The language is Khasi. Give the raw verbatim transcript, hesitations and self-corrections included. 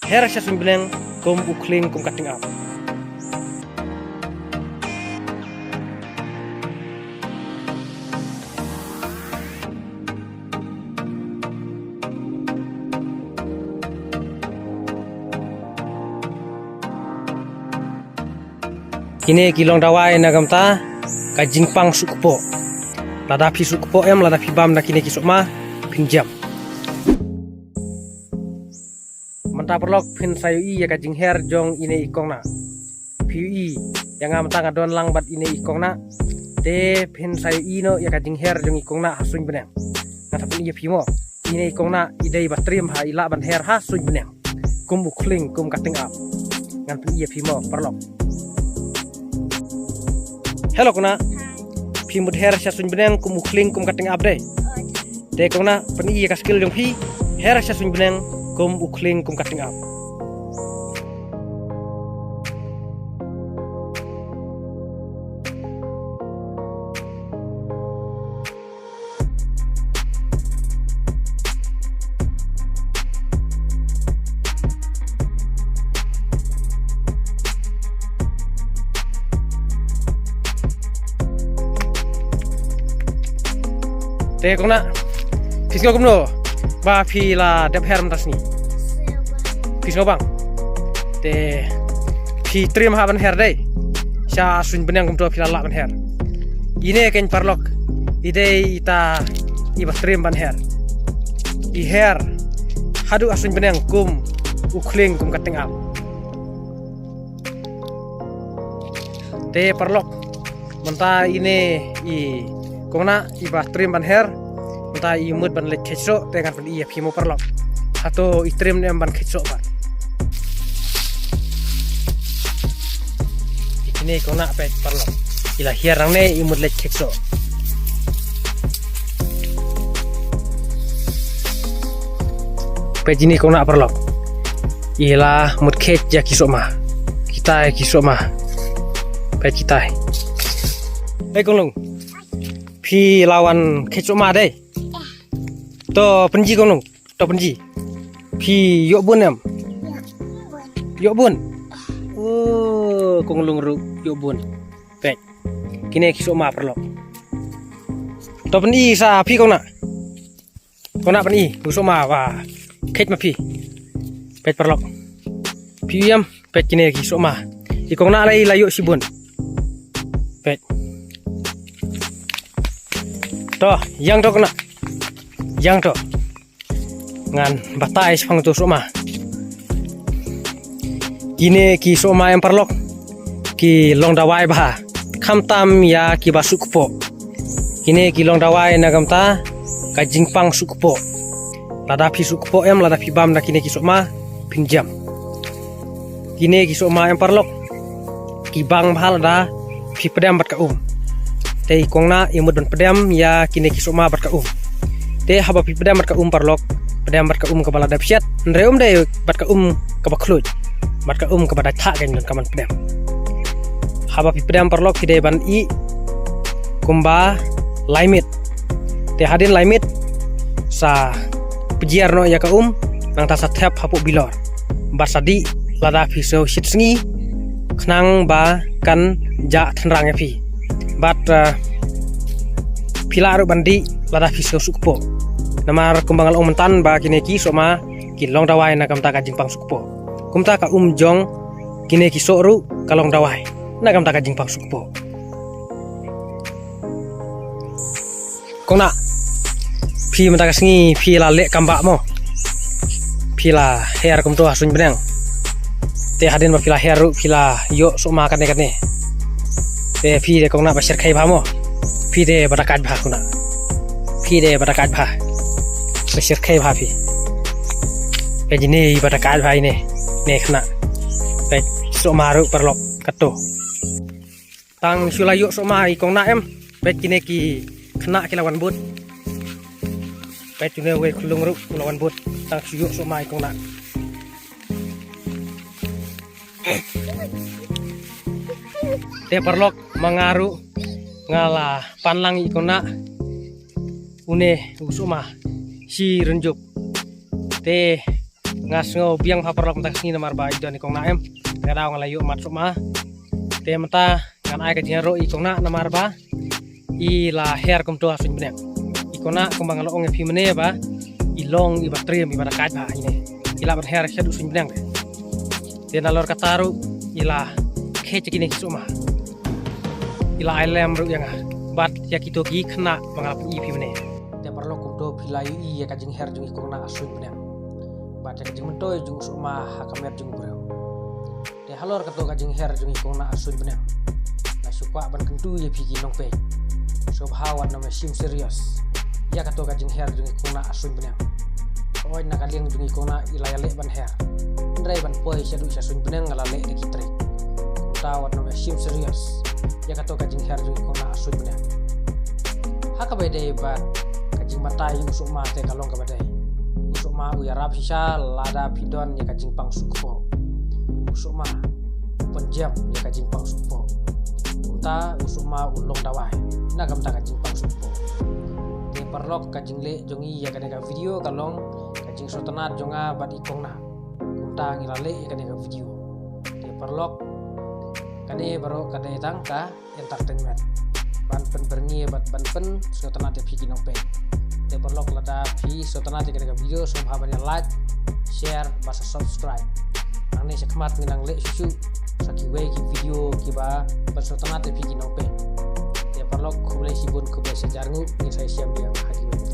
Her sha suiñ bneng kum u khlieng kum ka tyngab. Kine ki long dawai na ka bynta ka jingpang suk kpoh. Lada phi suk kpoh em, lada phi bam da kine ki sohma, phin jem. Mynta paralok phin sa ïohi ïa ka jingher jong ine i kong nah. Phi ïohi ïa nga mynta nga don lang bad ine i kong nah. Te phin sa ïohi noh ïa ka jingher jong i kong nah ha suiñ bneng. Ngan sa pyni ïa phi mo. Ine i kong nah i dei ba triem bha, i lah ban her ha suiñ bneng kum u khlieng kum ka tyngab. Ngan pyni ïa phi mo paralok. Hello kong nah. Phi mut her sha suiñ bneng kum u khlieng kum ka tyngab de? Te kong nah, pyni ïa ka skill jong phi, her sha suiñ bneng kum u khlieng kum ka tyngab. Te kong nah, phi sngew kumno ba phi la dep her mynta sngi? Phi sngew bang? Te phi triem ha ban her de? Sha suiñ bneng kumto phi la lah ban her. Ine kein paralok i dei ita iba triem ban her. I her haduh ha suiñ bneng kum u khlieng kum ka tyngab. Te paralok, mynta ine i kong nah iba triem ban her. Mynta i mut ban leit kheit soh, te ngan pyni ïa phi mo paralok. Hato i triem ne em ban kheit soh pat. Ine i kong nah peit paralok, i la hiar nangne, i mut leit kheit soh. Peit ine i kong nah paralok, i la mut kheit ïa ki sohma. Kitai ki sohma. Peit kitai. Ei kong lung, phi la wan kheit sohma de? To pynji kong lung. To pynji. Phi ïoh bun em? Ïoh bun. Oh, kong lung ruh ïoh bun. Peit, kine ki sohma paralok. To pyni sa phi kong nah. Kong nah pyni u sohma ba kheit ma phi. Peit paralok, phi ïohi em? Peit kine ki sohma. I kong nah la ïoh shibun. Peit. To ïeng to kong nah. Ïeng to. Ngan batai shaphang uto u sohma. Kine ki sohma em paralok, ki long dawai bha, khamtam ïa kiba suk kpoh. Kine ki long dawai na ka bynta ka jingpang suk kpoh. Lada phi suk kpoh em, lada phi bam da kine ki sohma, phin jem. Kine ki sohma em paralok, ki bang bha lada phi pdem bad ka um. Te i kong nah i mut ban pdem ïa kine ki sohma bad ka um. Te haba phi pdem bad ka um paralok, pdem bad ka um kaba la dep shet, hynrei ym dei bad ka um kaba khluid, bad ka um kaba dait thah kein donkam ban pdem. Haba phi pdem paralok, phi dei ban ïeh kumba lai miet. Te hadien lai miet, sa pynjhiar noh ïa ka um, nangta sa thep hapoh bilor. Bad sa dih lada phi sngew shit sngi, khnang ba kan jah tynrang ïa phi. Bad, eh, phi lah ruh ban dih lada phi sngew suk kpoh. Namar kumba nga la ong mynta ba kine ki sohma ki long dawai na ka bynta ka jingpang suk kpoh. Kumta ka um jong kine ki soh ruh ka long dawai na ka bynta ka jingpang suk kpoh. Kong nah, phi mynta ka sngi phi la leh kam bah mo. Phi la her kumto ha suiñ bneng. Te hadien ba phi la her ruh phi la ïoh sohma kane kane. Te phi dei kong nah ba shyrkhei bha mo. Phi dei ba dakaid bha kong nah. Phi dei ba dakaid bha. Ba shyrkhei bha phi. Peit ine i ba dakaid bha ine. Ne khynnah. Peit sohma ruh paralok kato. Tang shu la ïoh sohma i kong nah em. Peit kine ki khynnah ki la wan bud. Peit une uwei u khyllung ruh u la wan bud. Tang shu ïoh sohma i kong nah. Te paralok, ma nga ruh nga la pan lang i kong nah. Une u sohma shi rynjup. Te Nga sngew biang bha paralok mynta ka sngi namar ba i don i kong Nah em. Ka daw nga la ïoh mat suk ma. Te mynta ngan ai ka jingher ruh i kong Nah namar ba i la her kumto ha suiñ bneng. I kong Nah kumba nga la ong ïa phi mynne ba i long iba triem iba dakaid bha ine. I lah ban her shaduh suiñ bneng. Te nalor kata ruh i la khet ïa kine ki suk ma. I la ai lem ruh ïa nga bad ïa kito ki khynnah ba nga la pyni ïa phi mynne. Te paralok kumto phi la ïohi ïa ka jingher jong i kong Nah ha suiñ bneng bad ïa ka jingmyntoi jong u suk ma ha ka met jong u briew. Te halor kato ka jingher jong i kong Nah ha suiñ bneng, nga shu kwah ban kyntu ïa phi ki nongpeit. Sngewbha wat nym shim serious ïa kato ka jingher jong i kong Nah ha suiñ bneng. Ka oi na ka liang jong i kong Nah i la ïaleh ban her. Hynrei ban poi shaduh sha suiñ bneng nga la leh da ki trick. Kumta wat nym shim serious ïa kato ka jingher jong i kong Nah ha suiñ bneng. Ha kaba ïadei bad ka jingbatai u suk ma te ka long kaba dei. U suk ma u ïarap shisha lada phi don ïa ka jingpang suk kpoh. U suk ma u pynjem ïa ka jingpang suk kpoh. Kumta u suk ma u long dawai na ka bynta ka jingpang suk kpoh. Te paralok ka jingleh jong i ïa kane ka video ka long ka jingsngewtynnat jong nga bad i kong Nah. Kumta ngi la leh ïa kane ka video. Te paralok kane baroh ka dei tang ka entertainment ban pynbyrngi bad ban pynsngewtynnat ïa phi ki nongpeit. Te paralok lada phi sngewtynnat ïa kane ka video sngewbha ban ïa like, share bad sa subscribe. Nangne shakhmat ngin nang leh shuh shuh sa kiwei ki video kiba pynsngewtynnat ïa phi ki nongpeit. Te paralok khublei shibun khublei shihajar nguh ngin sa ïashem biang ha kiwei.